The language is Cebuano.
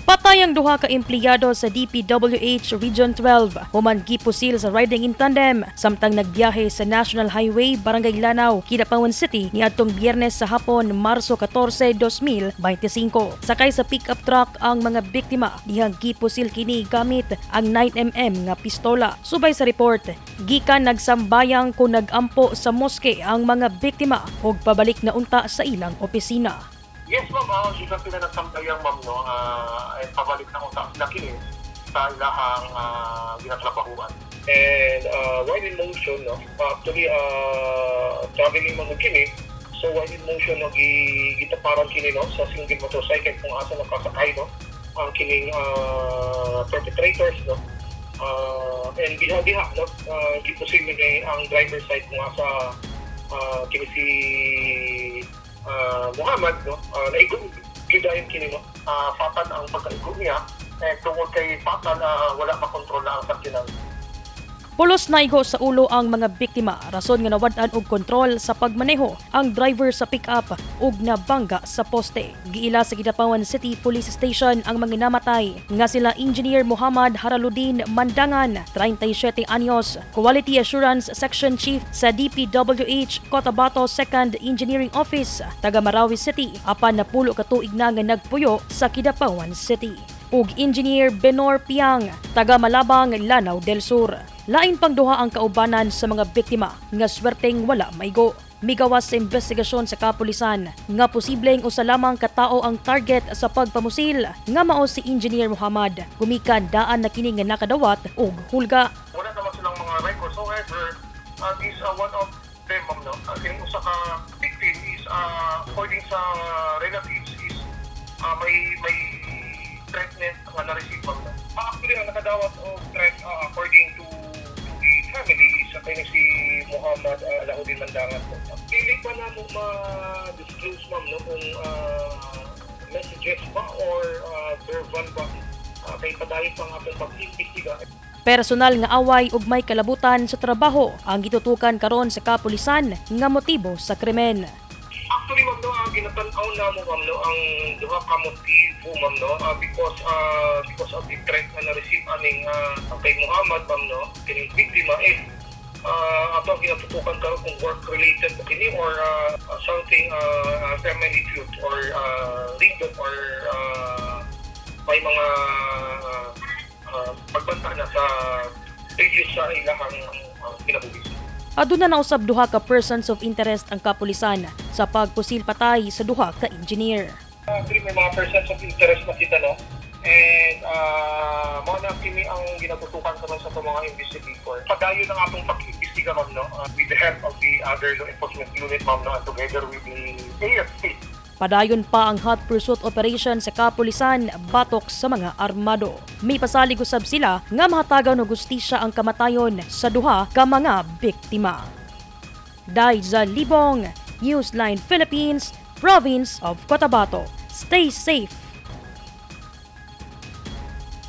Patay ang duha ka empleyado sa DPWH Region 12 human gipusil sa riding in tandem samtang nagbiyahe sa National Highway, Barangay Lanao, Kidapawan City niadtong Biyernes sa hapon, Marso 14, 2025. Sakay sa pickup truck ang mga biktima dihang gipusil kini gamit ang 9 mm nga pistola. Subay sa report, gikan nagsambayang kon nagampo sa moske ang mga biktima ug pabalik na unta sa ilang opisina. Yes, ma'am. Gikan sila nagsambayang, ma'am, no? Eh, pabalik na unta sila kini sa ilahang ginatrabahuan. And while in motion, no? Actually, traveling man kini, so while in motion, no, gitaparan kini, no, sa single motorcycle kung asa nakasakay, no, ang kining perpetrators, no. And diha-diha, no, gipusil ni ang driver side kung asa kini si Muhammad, no, naigo gyud kini, no, fatal ang pagkaigo niya eh, tungod kay fatal, wala makontrol na ang sakyanan. Pulos naigo sa ulo ang mga biktima, rason nga nawad-an og kontrol sa pagmaneho ang driver sa pick-up ug nabangga sa poste. Giila sa Kidapawan City Police Station ang mga namatay nga sila Engineer Muhammad Haraludin Mandangan, 37 anyos, Quality Assurance Section Chief sa DPWH Cotabato 2nd Engineering Office, taga Marawi City, apan 10 ka tuig na nga nagpuyo sa Kidapawan City, ug Engineer Benor Piang, taga Malabang, Lanao del Sur. Lain pang duha ang kaubanan sa mga biktima nga swerteng wala maigo. Migawas sa investigasyon sa kapulisan nga posibleng usa lamang katao ang target sa pagpamusil nga mao si Engineer Muhammad. Gumikan daan na kini nga nakadawat og hulga. Wala naman silang mga records. However, this one of them, ma'am, no, kining usa ka victim is, according sa relatives, is may threatment nga na-receive, ma'am, no. Actually, ang nakadawat og threat, according to the family, is kini si Muhammad Alauddin Mandangan po. Dili pa namo ma-disclose, ma'am, no, kung messages ba or verbal ba, kay padayon pa ang atong pag-imbestiga. Personal nga away ug may kalabutan sa trabaho ang gitutukan karon sa kapulisan nga motibo sa krimen. Actually, ma'am, no, ginatan-aw namo, ma'am, no, ang duha ka motibo, ma'am, no, because of the threat na na-receive aning kay Muhammad, ma'am, no, kining biktima eh, ato ang ginatutukan karon kung work related ba kini or something family feud or legal or may mga pagbanta na sa previous sa ilahang kinabuhi. Aduna na usab duha ka persons of interest ang kapulisan sa pagpusil patay sa duha ka engineer. Actually, may mga persons of interest na kita, no? And mao na kini ang ginatutukan karon sa atong mga investigator. Padayon ang atong pag-imbestiga, ma'am, no? With the help of the other law enforcement unit, ma'am, no? And together with the AFP. Padayon pa ang hot pursuit operation sa kapulisan batok sa mga armado. May pasalig usab sila nga mahatagan og hustisya ang kamatayon sa duha ka mga biktima. Daiza Libong, Newsline Philippines, Province of Cotabato. Stay safe.